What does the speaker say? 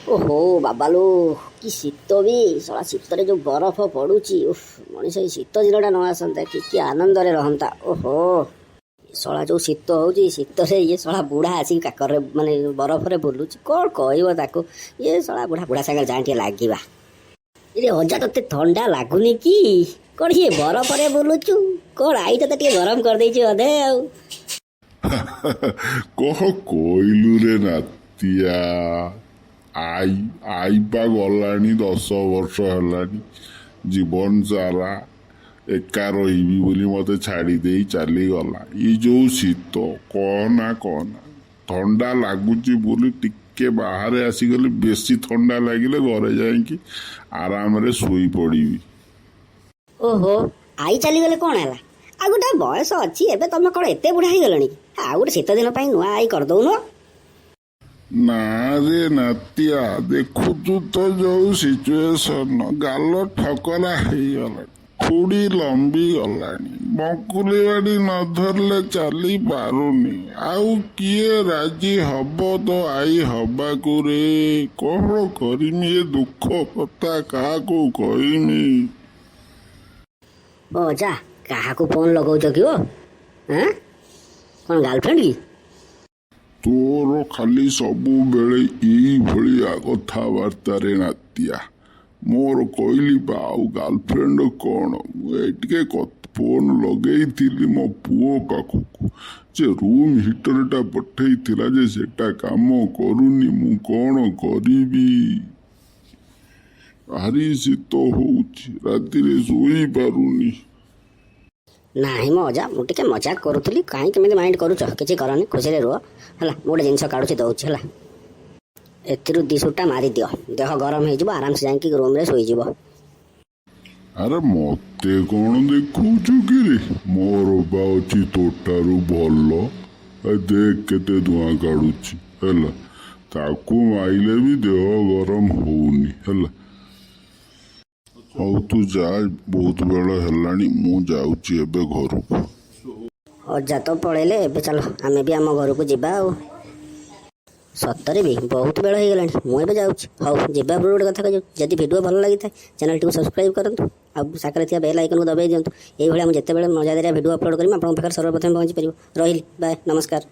ଓହୋ ବାବାଲୋ, କି ଶୀତ ବି! ଶଳା ଶୀତରେ ଯୋଉ ବରଫ ପଡୁଛି, ଉଫ୍! ମଣିଷ ଏଇ ଶୀତ ଦିନଟା ନ ଆସନ୍ତା କି, କି ଆନନ୍ଦରେ ରହନ୍ତା। ଓହୋ, ଶଳା ଯୋଉ ଶୀତ ହଉଛି, ଶୀତରେ ଇଏ ଶଳା ବୁଢା ଆସିକି କାକରରେ, ମାନେ ବରଫରେ ବୁଲୁଛି। କଣ କହିବ ତାକୁ? ଇଏ ଶଳା ବୁଢା, ବୁଢା ସାଙ୍ଗରେ ଯାଇ ଟିକେ ଲାଗିବା। ଇରେ ଅଜା, ତତେ ଥଣ୍ଡା ଲାଗୁନି କି? କଣ ଇଏ ବରଫରେ ବୁଲୁଛୁ? କଣ I ତତେ ଟିକେ ଗରମ କରିଦେଇଛି ବୋଧେ ଆଉ। କହ କହିଲୁ ରେ ନାତିଆ। I I ପା ଗଲାଣି, 10 ବର୍ଷ ହେଲାଣି। ଜୀବନ ସାରା ଏକା ରହିବି ବୋଲି ମତେ ଛାଡ଼ି ଦେଇ ଚାଲିଗଲା। ଏଇ ଯୋଉ ଶୀତ, କହନା କହନା, ଥଣ୍ଡା ଲାଗୁଛି ବୋଲି ଟିକେ ବାହାରେ ଆସିଗଲି। ବେଶୀ ଥଣ୍ଡା ଲାଗିଲେ ଘରେ ଯାଇକି ଆରାମରେ ଶୋଇ ପଡ଼ିବି। ଓହୋ, I ଚାଲିଗଲେ କଣ ହେଲା? ଆଉ ଗୋଟେ ବୟସ ଅଛି। ଏବେ ତମେ କଣ ଏତେ ବୁଢା ହେଇଗଲଣି କି? ଆଉ ଗୋଟେ ଶୀତ ଦିନ ପାଇଁ ନୂଆ I କରିଦଉନ। ନା ରେ ନାତିଆ, ଦେଖୁଛୁ ତ ଯୋଉ ସିଚୁଏସନ, ଗାଲ ଠକରା ହେଇଗଲାଣି, ଠୁଡ଼ି ଲମ୍ବି ଗଲାଣି, ବଙ୍କୁଲି ବାଡ଼ି ନ ଧରିଲେ ଚାଲି ପାରୁନି। ଆଉ କିଏ ରାଜି ହବ ତ I ହବାକୁ ରେ? କଣ କରିମି? ଏ ଦୁଃଖ କଥା କାହାକୁ କହିମି? ଓ ଅଜା, କାହାକୁ ଫୋନ ଲଗାଉଛ କି? ଓ ଆଁ, କଣ ଗାର୍ଲଫ୍ରେଣ୍ଡ କି? ତୋର ଖାଲି ସବୁବେଳେ ଏଇଭଳିଆ କଥାବାର୍ତ୍ତାରେ ନାତିଆ। ମୋର କହିଲି ବା, ଆଉ ଗାର୍ଲଫ୍ରେଣ୍ଡ କଣ? ମୁଁ ଏଇ ଟିକେ ଫୋନ ଲଗେଇଥିଲି ମୋ ପୁଅ ପାଖକୁ ଯେ ରୁମ୍ ହିଟରଟା ପଠେଇଥିଲା ଯେ ସେଟା କାମ କରୁନି, ମୁଁ କଣ କରିବି? ଭାରି ଶୀତ ହଉଛି, ରାତିରେ ଶୋଇପାରୁନି। ନାହିଁ ମୋ ଅଜା, ମୁଁ ଟିକେ ମଜାକ କରୁଥିଲି। କାହିଁ କେମିତି ମାଇଣ୍ଡ କରୁଛ? କିଛି କରନି, ଖୁସିରେ ରୁହ, ହେଲା। ମୁଁ ଗୋଟେ ଜିନିଷ କାଢୁଛି, ଦଉଛି, ହେଲା। ଏଥିରୁ ଦି ସୁଟା ମାରିଦିଅ, ଦେହ ଗରମ ହେଇଯିବ, ଆରାମସେ ଯାଇକି ରୁମରେ ଶୋଇଯିବ। ଆରେ, ମତେ କଣ ଦେଖଉଛୁ କିରେ? ମୋର ବା ଅଛି ତୋଠାରୁ ଭଲ। ଏ ଦେଖ କେତେ ଧୂଆଁ କାଢୁଛି, ହେଲା। ତାକୁ ମାଇଲେ ବି ଦେହ ଗରମ ହଉନି, ହେଲା। ହଉ, ତୁ ଯା, ବହୁତ ବେଳ ହେଲାଣି, ମୁଁ ଯାଉଛି ଏବେ ଘରକୁ। ଅଜା ତ ପଳେଇଲେ, ଏବେ ଚାଲ ଆମେ ବି ଆମ ଘରକୁ ଯିବା। ଆଉ ସତରେ ବି ବହୁତ ବେଳ ହେଇଗଲାଣି। ମୁଁ ଏବେ ଯାଉଛି। ହଉ, ଯିବା ପୂର୍ବରୁ ଗୋଟେ କଥା କହିଯାଉଛି, ଯଦି ଭିଡ଼ିଓ ଭଲ ଲାଗିଥାଏ, ଚ୍ୟାନେଲଟିକୁ ସବସ୍କ୍ରାଇବ୍ କରନ୍ତୁ ଆଉ ପାଖରେ ଥିବା ବେଲ୍ ଆଇକନ୍କୁ ଦବାଇ ଦିଅନ୍ତୁ। ଏଇଭଳିଆ ମୁଁ ଯେତେବେଳେ ମଜାଦାରିଆ ଭିଡ଼ିଓ ଅପଲୋଡ଼ କରିବି, ଆପଣଙ୍କ ପାଖରେ ସର୍ବପ୍ରଥମେ ପହଞ୍ଚି ପାରିବ। ରହିଲି, ବାଏ, ନମସ୍କାର।